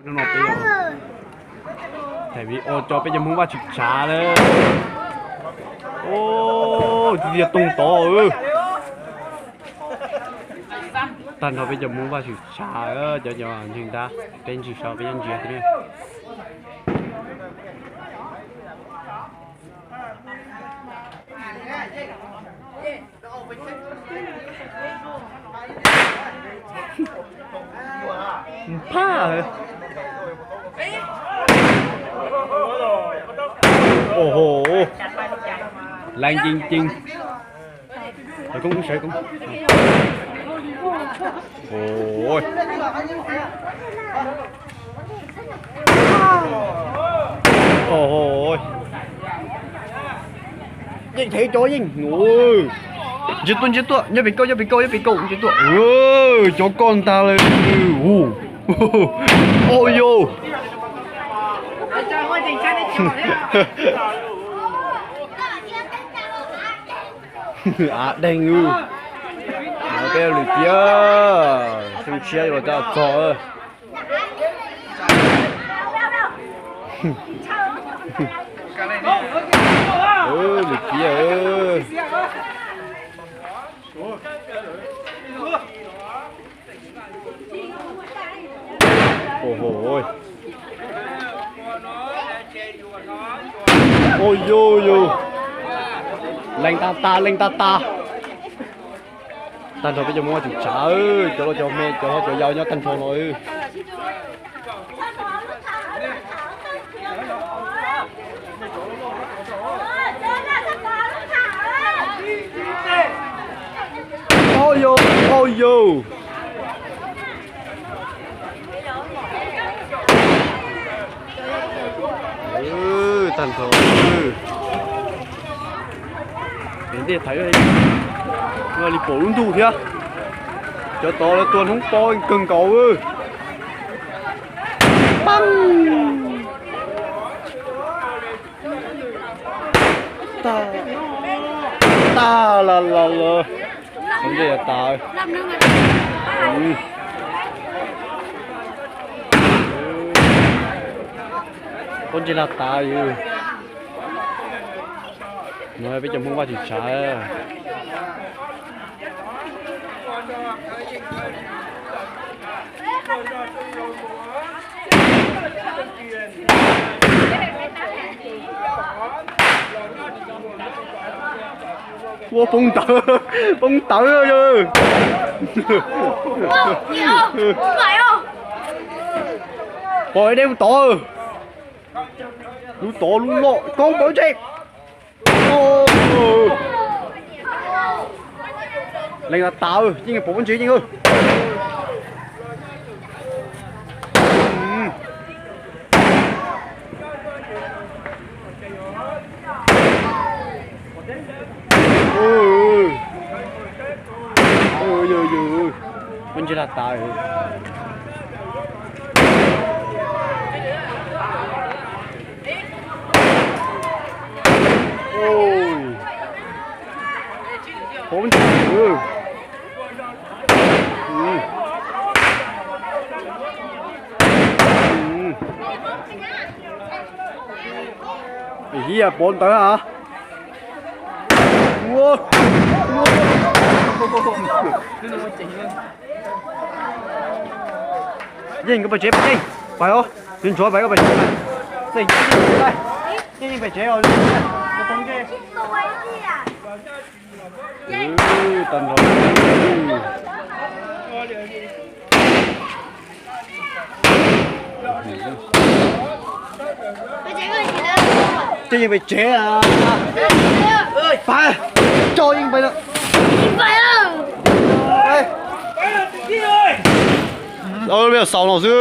Hnub no peb thaij video coj peb cov Hmoob Vaj Tswv tshav lawm. Ub, tib tiag toog tod. Tag nrho peb cov Hmoob Vaj Tswv tshav, cov cov ntseeg ntab, peb ntsis saib peb nyob ntsia thiab. Phaj. Ua ho, leej ceeb ceeb. Sawv koob, sawv koob. Ua ho, yeej thev cov yeej. Ntsia tuaj, ntsia tuaj, nyob pem kauj, nyob pem kauj, nyob pem kauj, ntsia tuaj. Cov koj ntag lawm. Ua yus. Av deeg. Peb lwm tiam, xyoo tshiab yuav los coj txog. Lwm tiam. Ua ho, ua yus yus. Leej tag tag, leej tag tag. Tag nrho peb cov Hmoob Vaj Tswv tshav, cov loj cov me, cov hlob cov yau nyob tag nrho no. Ua yus, ua yus. Tag nrho. Ntej thaiv li pom lub ntuj thiab. Cov tod lawv tua hnub pob kawg nkaus. Pab. Tag, tag las las lawm. Pob ntseg tas. Pob ntseg lag tas yus. No peb cov Hmoob Vaj Tswv tshav. Ua poob ntawv, poob ntawv. Pom dej lub tod, lub tod lub loj koob pov tseg. Leej tas tas, yeej pom pob ntseg yeej. Pob ntseg lag tas. Pob ntseg. Hiaj pov ntawv a. Yeej koj pais tsev pais yeej pais os, nws ntsuav pais koj pais tsev. Yeej yeej pais tsev os. Tag nrho. Tej yeej pais tsev a. Pab, coj yeej pais lawm. Xaus no xwb.